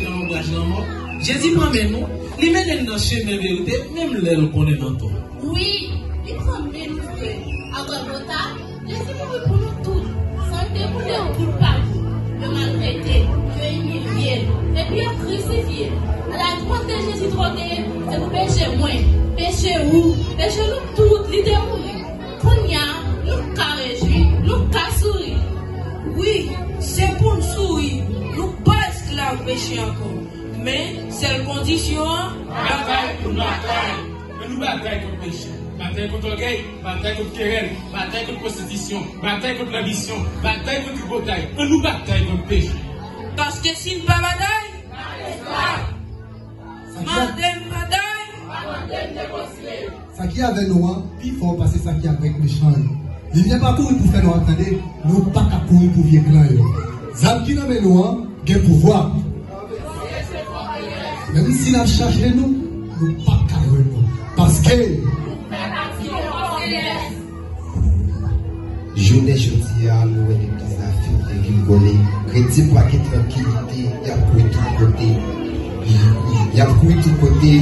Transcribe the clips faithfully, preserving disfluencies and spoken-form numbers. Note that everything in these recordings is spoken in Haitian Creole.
Nan lonbraj lanmò, Jezi pran men nou, li mennen n nan chemen verite, menm lè l konnen n antò. Wi, li pran men nou vre. A Gòlgota, Jezi mouri pou nou tout. San l te koule yon gout pa nou. Yo maltrete l, yo imilye l, epi yo krisifye l. Aladwat de Jezi twò te ye, se pou peche mwen, peche ou, peche nou tout, li te mouri. Kounye a, nou ka rejwi, nou ka souri. Wi, se pou n souri, nou pa esklav peche ankò. Men, sèl kondisyon an, batay pou n batay. Ann nou batay kont peche, batay kont ògèy, batay kont kerèl, batay kont konstitisyon, batay kont lanbisyon, batay kont tripotay. Ann nou batay kont peche. Paske si n pa batay, n ap esklav. Sa ki ap- Mande m batay. Sa ki avè nou an pi fò pase sa ki avèk mechan yo. Limyè pa kouri pou fè nwa, tande, nou pa ka kouri pou vye klan yo. Zam ki nan men nou an gen pouvwa. Menm si n ap chache nou, nou p ap ka jwenn nou. Paske Jounen jodi a, nou wè legliz la fin degringole. Kretyen pa gen trankilite, y ap kouri tout kote. Y ap kouri tout kote,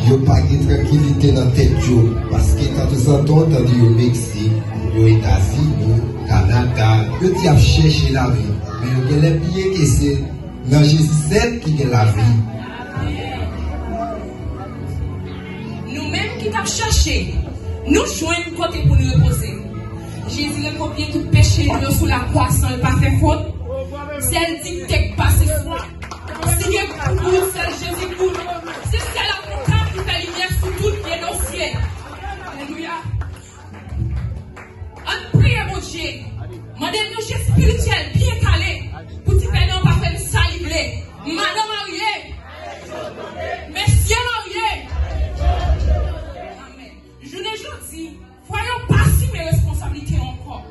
yo pa gen trankilite nan tèt yo. Paske tanzantan w tande yo Meksik, yo Etazini, Kanada, yo di y ap chèche lavi. Men yo genlè bliye ke se nan Jezi sèl ki gen lavi. Nou menm ki t ap chache, nou jwenn kote pou n repoze. Jezi rekopye tout peche nou yo sou lakwa san l pa fè fot. Sèl dikte k pase swa. Si gen kout, sèl Jezi kout. Se sèl avoka ki fè limyè sou tout vye dosye. Alelouya. Ann priye Bondye. Mande l yon je espirityèl byen kale pou ti pèdan pa fè n sa li vle. Madan marye. Mesye marye. Amèn. Jounen jodi, fwa yo pa asime responsablite yo ankò.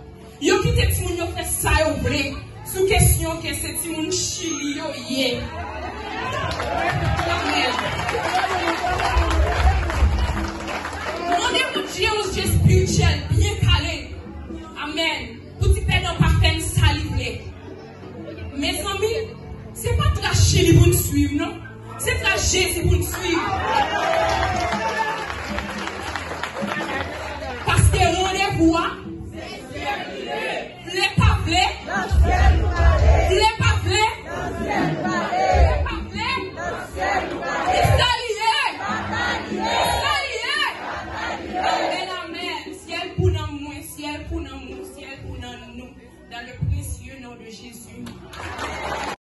Yo kite timoun yo fè sa yo vle sou kesyon ke se timoun Chili yo ye. Amèn. Mande Bondye yon je espirityèl byen kale. Amèn. Pou ti pèdan pa fè n sa li vle. Mezanmi, se pa tras Chili pou n swiv, non. Se tras Jezi pou n swiv.